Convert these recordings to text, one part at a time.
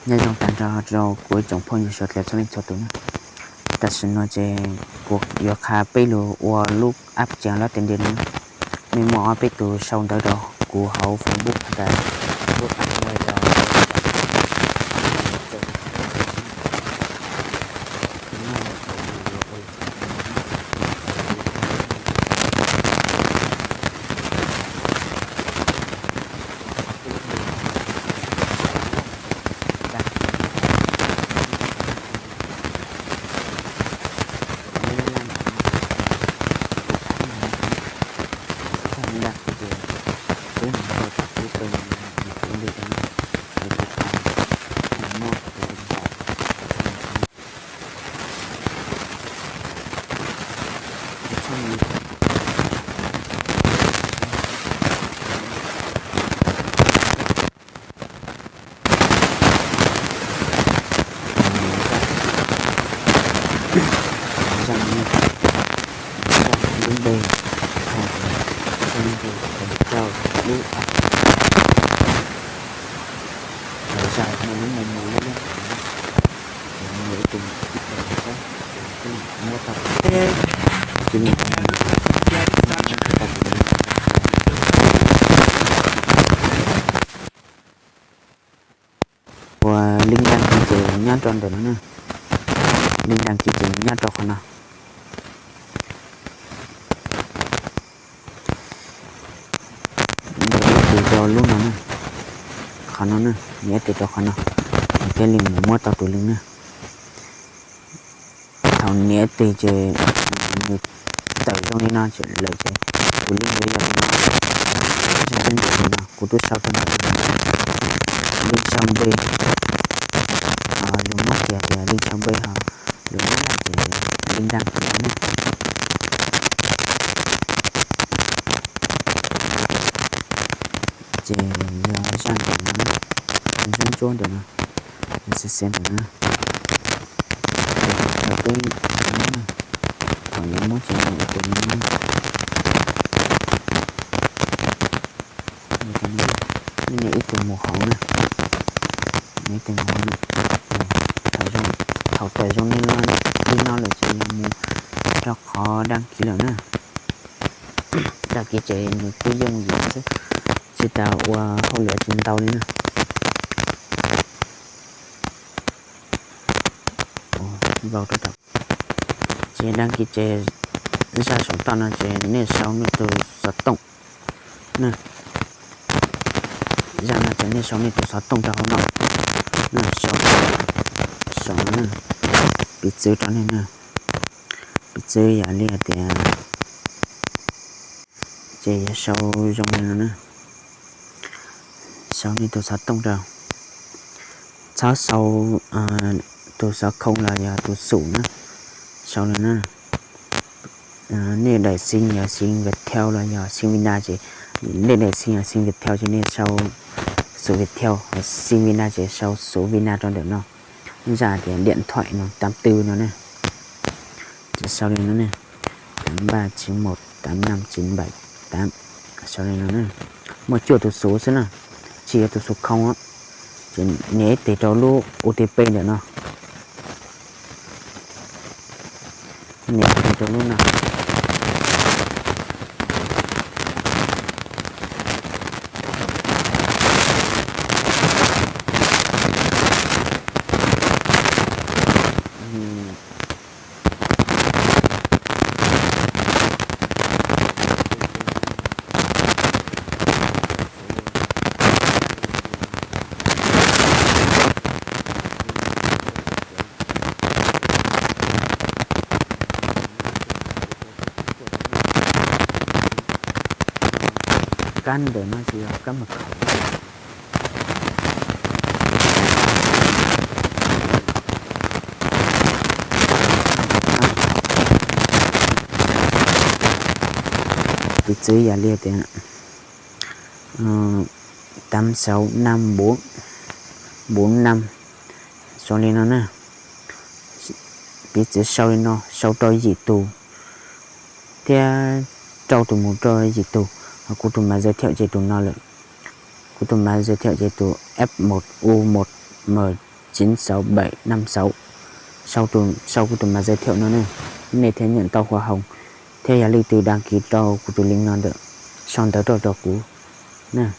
Nyob zoo tag nrho rau kuv ib tsoom phooj ywg sawv daws txhua leej txhua tus na. Tam sim no ces kuv yuav qha peb lug ua lub app Cam Lob Teb Ntiag no. Nej muaj ob peb tug sau ntawv rau kuv hauv Facebook has tas lub app no yog Zaj lub npe, zaj npe rau lub app, zaj no lub mus mus lub lub, ces muaj ib tug ib tug saib, muab tau, cia li ua link đăng ký ces nyob rau ntawm no na. Link đăng ký ces nyob rau qhov no. Nias ib tes rau lub no na, qhov no na, nias ib tes rau qhov no, thiaj li mus muab tau tus link na. Thaum nias ib tes ces nws tawm zoo li no lawm ces tus link yuav yog li no. Zaj ntawm no kuv twb sau rau ntawm link sau npe, lus Hmoob ces tias link sau npe, ho lus Nyab Laj ces link đăng ký na. Ces yog zaj ntawm no, ntsuab ntsuab ntawm no, xia xia ntawm no, ces thaum peb, thaum yuav muab ces nias ib tes li no, nias ib tes mus hauv na, nias ib tes mus hauv na. Thaum tawm zoo li no lawm ces yog mus rau qhov đăng ký lawm na. Đăng ký ces nws twb yooj yim xwb, tsis tas ua hauj lwm tsis ntau li na. Ces đăng ký ces zaj saum toj no ces nej sau nej tus xov tooj na. Zaj no ces nej sau nej tus xov tooj rau hauv no. Sau, sau no na, piv txwv rau nej na. Piv txwv yam li hais tias, ces yuav sau zoo li no na. Sau nej tus xov tooj rau. Txhob sau tus xov khoo los yog tus xum na. Sau li no. Nej daim sim yog sim Viettel los yog sim Vina ces, nej daim sim yog sim Viettel ces nej sau xum Viettel, ho sim Vina ces sau xum Vina rau ntawm no. Zaj tias điện thoại no tám tư no ne. Ces sau li no ne, tám ba chín một tám năm chín bảy tám. Sau li no ne. Muaj cuaj tus xum xwb na, tsis yog tus xum khoo. Ces nias ib tes rau lub OTP ntawm no. Nias ib tes rau lub no. Kab ntawm no ces yog kab mật khẩu. Piv txwv yam li tias tám sáu năm bốn bốn năm, sau li no na. Piv txwv sau li no, sau rau yim tus thiab rau tus mus rau yim tus. Ho kuv tus mã giới thiệu ces tus no lawm. Kuv tus mã giới thiệu ces tus F một U một M chín sáu bảy năm sáu. Sau kuv tus mã giới thiệu no na, nej thiaj nyeem tau hoa hồng. Thiab yog leej twg đăng ký rau kuv tus link no ntawm, sau ntawv tuaj rau kuv na.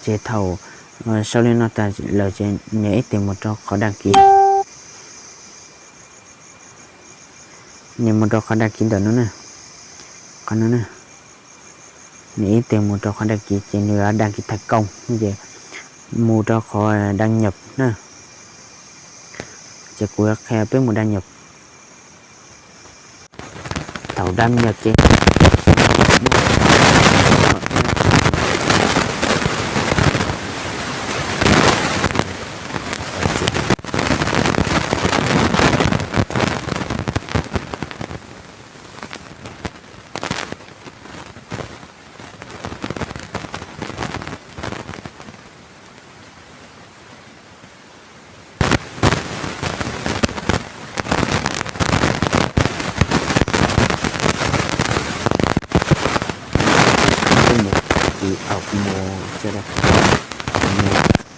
Ces thaum sau li no tas lawm ces nias ib tes mus rau qhov đăng ký. Nias mus rau qhov đăng ký ntawm no na, qhov no na. Nias ib tes mus rau qhov đăng ký ces nws đăng ký thành công ces mus rau qhov đăng nhập na. Ces kuv yuav qhia peb mus đăng nhập. Thaum đăng nhập ces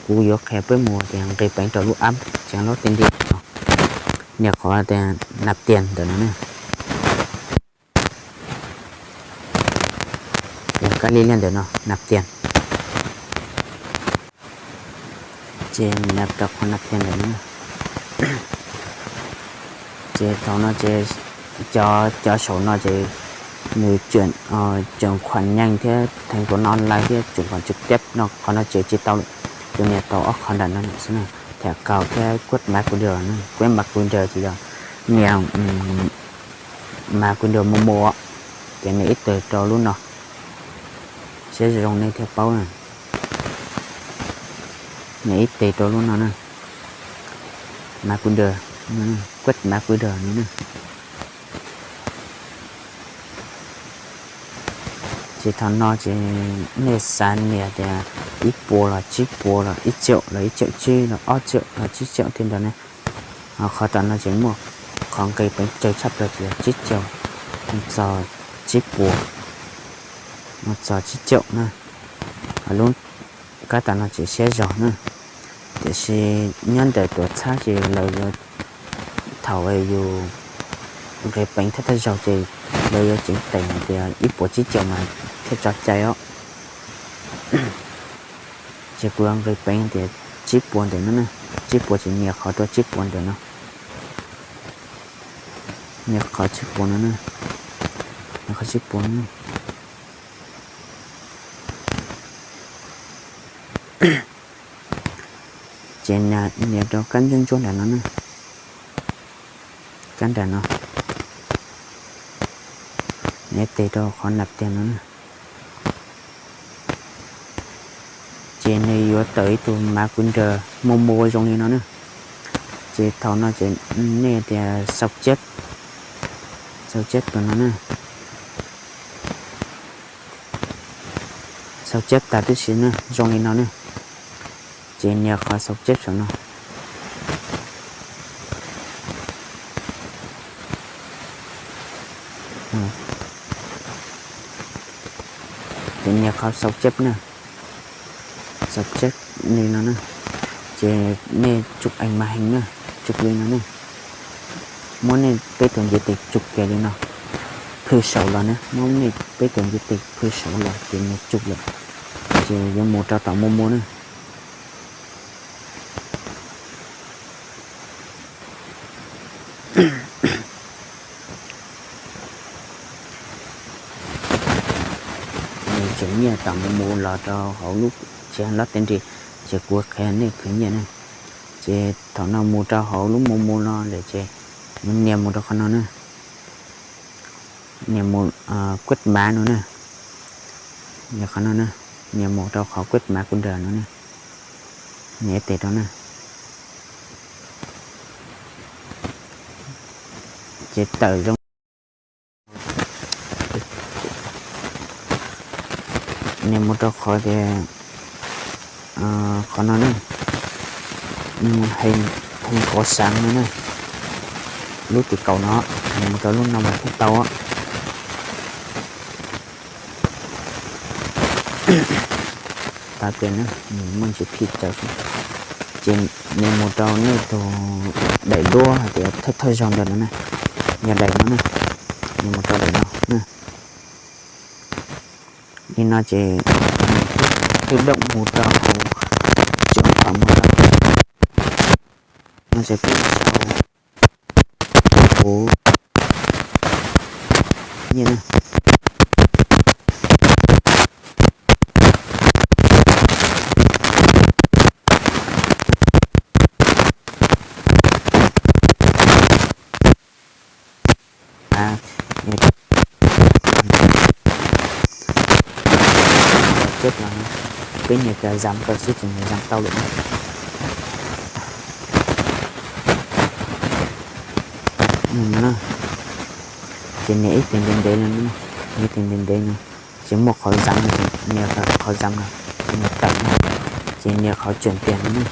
Kuv yuav qhia peb mus tias nqis peev rau lub app Trang Lab Tên Đi no. Nias qhov tias nạp tiền ntawm no na. Kab li liaj ntawm no nạp tiền. Ces nạp rau qhov nạp tiền ntawm no. Ces thaum no ces cov, cov saum no ces nws chuyển khoản nhanh thiab thanh toán online thiab chuyển khoản trực tiếp no, qhov no ces tsis tau. Ces nias tau ob qhov nram no xwb na, thẻ cào thiab quét mã quy rờ, quét mã quy rờ ces yog nias mã quy rờ Momo, ces nias ib tes rau lub no. Siab zoo nej thiaj paub na. Nias ib tes rau lub no na, mã quy rờ, quét mã quy rờ no na. Ces thaum no ces nej xav nias tias ib puas los tsib puas los ib triệu los ib triệu tsib los ob triệu los tsib triệu tej ntawd ne. Ho qhov tom no ces muaj qhov nqis peev tsawg tshaj plaws ces yog tsib caug mus txog tsib puas, mus txog tsib caug na. Ho lub kab tom no ces siab zog na. Tiam sis nyob ntawm tuam txhab ces lawv yuav, thaum yus nqis peev thawj thawj zaug ces lawv yuav ceev teem hais tias ib puas tsib caug mas thiaj tso cai os. Ces kuv yuav nqis peev tias tsib puas ntawm no na, tsib puas ces nias qhov rau tsib puas ntawm no. Nias qhov tsib puas no na, nias qhov tsib puas no. Ces nias rau kab ntsuab ntsuab nram no na, kab nram no, nias tes rau qhov nạp tiền no na. Ces nws yuav tawm ib tug mã quy rờ Momo zoo li no na. Ces thaum no ces nej tias sao chép, sao chép tus no na. Sao chép tas tib si na, zoo li no na. Ces nias qhov sao chép saum no. Ces nias qhov sao chép na, sao chép li no na. Ces nej chụp ảnh màn hình na, chụp li no na. Muab nej peb tus ntiv tes chụp kiag li no, phwj saum los na, muab nej peb tus ntiv tes phwj saum los ces nws chụp lawm. Ces yuav mus rau tom Momo na. Nws khwv nyiaj tom Momo los rau hauv lub Trang Lab Tên Đi, ces kuv qhia nej khwv nyiaj na. Ces thaum no mus rau hauv lub Momo no lawm ces nias mus rau qhov no na. Nias mus quét mã no na. Nias qhov no na, nias mus rau qhov quét mã quy rờ no na. Nias ib tes rau na. Ces tawm zoo. Nias mus rau qhov tias, qhov no na, hình, hình cột sáng no na, lub tim kaum no, nias mus rau lub no mas thiaj tau. Tag kis na, nws muaj ntsis phim tsawv xwb. Ces nws mus rau nej tus daim duab hais tias thawj thawj zaug ntawm no na, yog daim no na, nws mus rau daim no na. Li no ces twb dooj mus rau kuv tseem pom mus rau no ces kuv, kuv nyiaj na. Peb nias cov zam rau xwb ces nws zam tau lawm na. Ces nias ib tes ntev ntev no, ib tes ntev ntev no, ces muaj qhov zam no, nias qhov zam no, ces nws tawm no, ces nias qhov tseem tiag no na.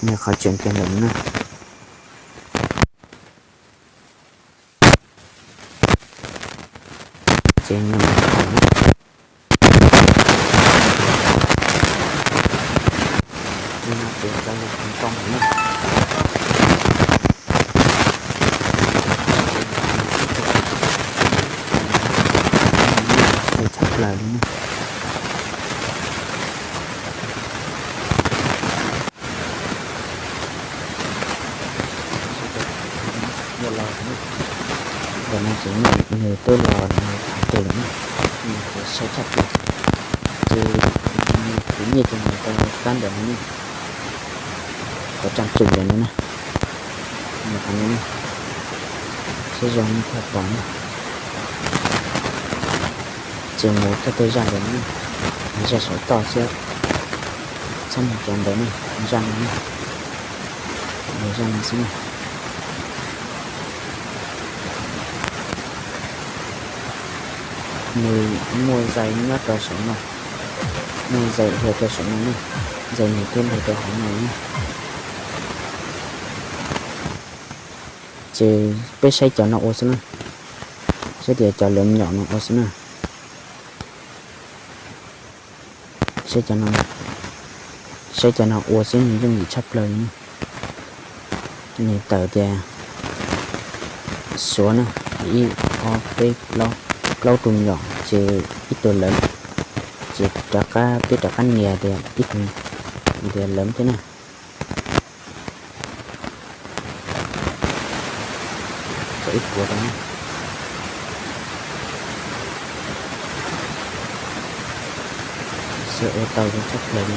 Nias qhov tseem tiag lawm na. Ces nws no ces txawm yog thành công lawm na. Tshaj plaws li na. Ntawm no ces nws twb los nws thav tes lawm na, nws kuv saib tshaj plaws. Ces kuv nyiaj ces nws rau kab ntawm no na, qhov tseem tsum ntawm no na, nws qhov no na, siab zoo nej thiaj pom na. Ces mus thawj thawj zaj ntawm no na, zaj saum toj xwb, txhob mus cov ntawd na, zaj no na, zaj no xwb na. Nws muaj zais nyob rau saum no, muaj zais luag rau saum no na, zais nws thiaj luag rau hauv no na. Ces peb saib cov no ua xwb na, saib tias cov lawv nyom no ua xwb na. Saib cov no, saib cov no ua xwb nws yooj yim tshaj plaws li na. Nws tawm tias Suav na, ib, ob, peb, plaub, plaub tus nyom ces ib tug lawv, ces rov qab, peb rov qab nias tias ib tug, tias lawv thiab na. Tso ib puas rau na. Xav ua tau zoo tshaj plaws li.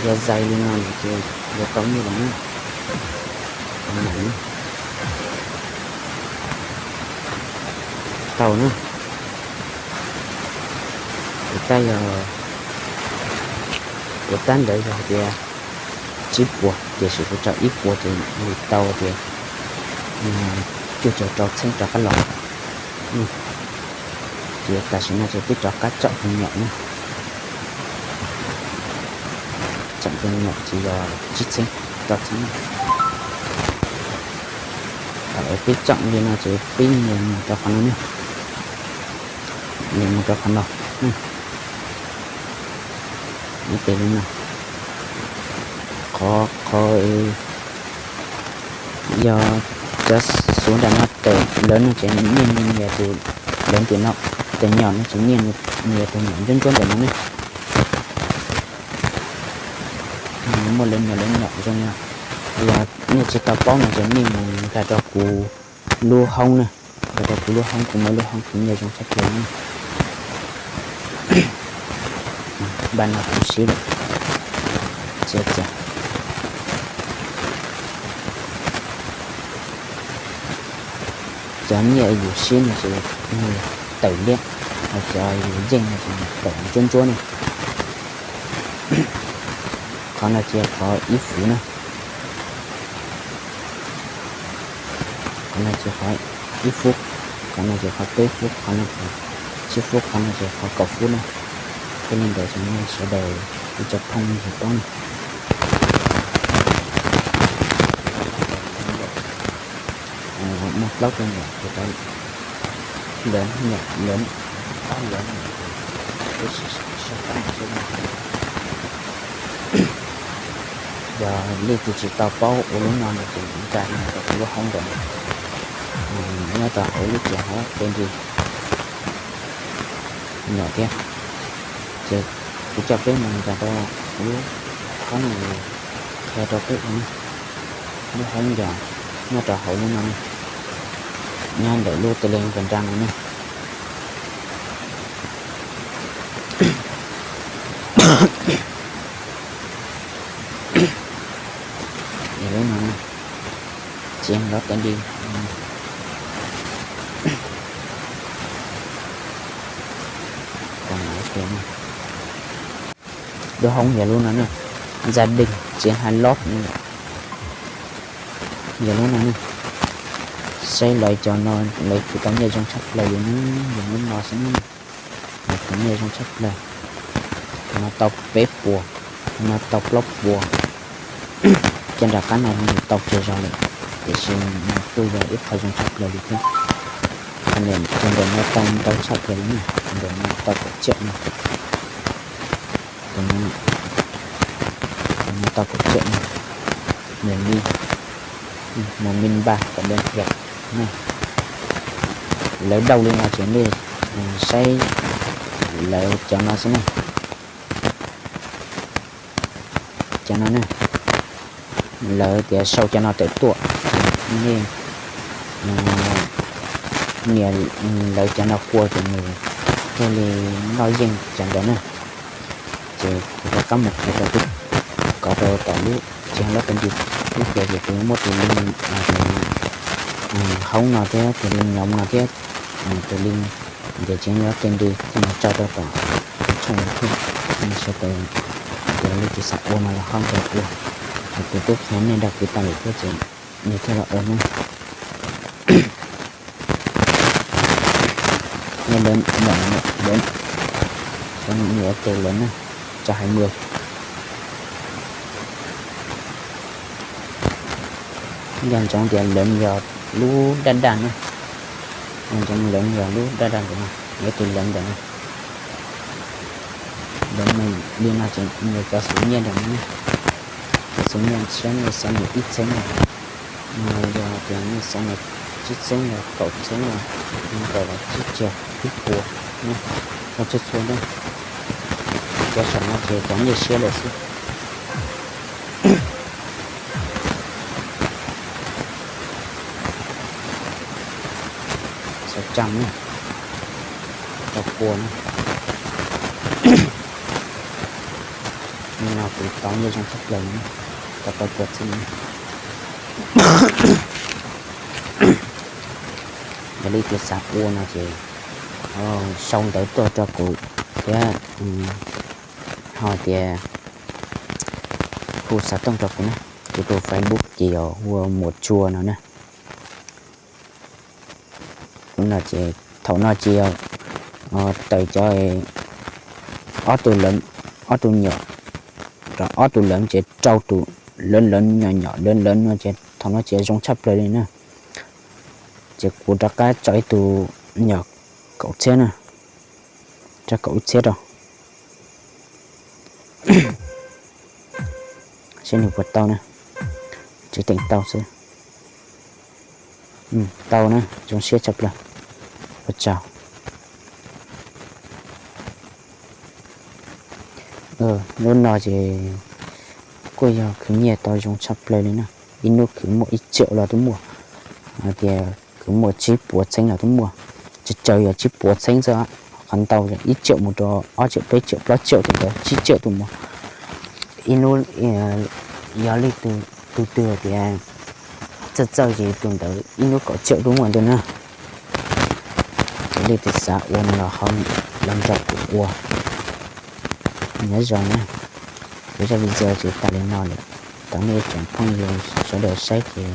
Yog zais li no lawm ces yuav tau nyiaj lawm na. Tau na. Kuv tab yog, kuv tab ntawd yog hais tias tsib puas, tiam sis kuv tso ib puas ces nws tau tias cuaj caum rau txheeb rov qab los. Ces tam sim no ces peb rov qab tsom tus nyom na. Tsom tus nyom ces yog tsib txheeb, rau txheeb. Thaum peb tsom li no ces peb nias mus rau qhov no na. Nias mus rau qhov no. Ib tes li no. Qhov, qhov yog cov Suav nram no tawm lawv no ces nej nias tus, lawv tus no, tus nyom no ces nej nias tus nyom ntsuab ntsuab ntawm no ne. Muaj lawv nyom, lawv nyom zoo no. Yog nej tsis tau paub no ces nej mus nkag rau kuv lub hoob na, nkag rau kuv lub hoob, kuv muaj lub hoob kuv nyiaj zoo tshaj plaws na. Npaj no kuv siv lawm. Txiav txiav. Cov nyiaj yus siv no ces nws tawm liab, ho cov yus yeej no ces nws tawm ntsuab ntsuab na. Qhov no ces qhov ib fuv na. Qhov no ces qhov ib fub, qhov no ces qhov peb fub, qhov no ces tsib fub, qhov no ces qhov kaum fub na. Li ntawd ces nej sawv daws ib co phooj ywg paub na. Muaj plaub rau nyom ces tau lawv nyom lawv pab lawv nyom, tab sis sab qab no xwb. Yog leej twg tsis tau paub ua lub no no ces nkag rau kuv lub hoob ntawm no, nyob rau hauv lub tsev hoob Teb Nrig no thiab. Ces kuv coj peb mus nkag rau lub hoob no, qhia rau peb ua na. Lub hoob yog nyob rau hauv lub no, nyob ntawm lub Telegram no na. Lub no na, tsev hoob Teb Nrig. Lub hoob yog lub no na, gia đình chiến hài lót na. Yog lub no na, saib lawv cov no lawv khwv tau nyiaj zoo tshaj plaws li na, yog lub no xwb na. Lawv khwv nyiaj zoo tshaj plaws. Tus no tau peb puas, tus no tau plaub puas. Cov nram qab no nws tau tsawg zaus lawm, tiam sis nws kuj yog ib qho zoo tshaj plaws li thiab. Tus ntawm no tau ntau tshaj plaws li na, tus ntawm no tau kaum tsiaum no. Tus no, tus no tau kaum tsiaum no. Nws li mus min npaj kom dej thiab na. Lawv dauj li no ces nej saib lawv cov no xwb na. Cov no na, lawv tias sau cov no tawm tuaj, nej nias lawv cov no qua ces nws thiaj li noj yeej cov ntawd na. Ces kuv rov qab mus qhia rau peb, kov rau tom lub tsev hoob Teb Nrig, lub tias ces tus muaj tus link hoob no thiab tus link nyob no thiab tus link ntiav tsev hoob Teb Nrig thiaj mus tso rau tom tshooj YouTube. Sawv daws tias leej twg xav ua no los ho nkag ua, ces kuv twb qhia nej nrog kuv tas lawm thiab ces nej thiaj los ua na. Nyob lawv ntawm no, lawv, lawv tes lawv na, tso hais mws. Nco ntsoov tias lawv yog lub daj daj na, nco ntsoov lawv yog lub daj daj ntawm no, lawv tes lawv ntawm no. Lawv li no ces nws cov xuv nyiaj ntawm no, cov xuv nyiaj saib nej xav nyiam ib txheeb no, yog tias nej xav nyiam tsib txheeb los kaum txheeb los, nws kom los tsib caug ib puas, tau txhua txhua na. Cov saum no ces cov nyiaj siab lawm xwb. Xav tsam na, tau pua na. Nim no kuv tau nyiaj zoo tshaj plaws na, tau tau pua txheeb na. Yog leej twg xav ua no ces sau ntawv tuaj rau kuv thiab, ho tias hu xov tooj rau kuv na. Kuv tus Facebook ces yog hu ua Muas Tsua no na. Lub no ces thaum no ces yog tawm cov ob tug lawv, ob tug nyom, rau ob tug lawv ces rau tus lawv lawv nyom nyom lawv lawv no ces thaum no ces zoo tshaj plaws li na. Ces kuv rov qab tso ib tug nyom kaum txhiab na, tso kaum ib txhiab rau. Seb nws puas tau na, tseem teem tau xwb. Tau na, zoo siab tshaj plaws. Ua tsaug. Lub no ces kuj yog khwv nyiaj tau zoo tshaj plaws li na. Ib hnub khwv muaj ib txhiab los twb muaj, hais tias khwv muaj tsib puas txheeb los twb muaj. Tsawg tsawg yog tsib puas txheeb xwb, qhov ntau ib txhiab mus rau ob txhiab peb txhiab plaub txhiab tus ntawd tsib txhiab tus muaj. Ib hnub yog leej twg, tus twg tias txawj txawj ces tus ntawd ib hnub kaum txhiab twb muaj ntawd na. Ces leej twg xav ua no los ho los nrog kuv ua. Nyob zoo na, kuv zaj video ces tas li no lawm. Thov nej tsoom phooj ywg sawv daws saib ces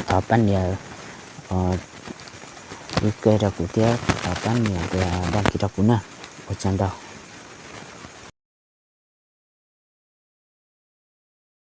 thov pab nias subscribe rau kuv thiab thov pab nias đăng ký rau kuv na. Ua tsaug ntau.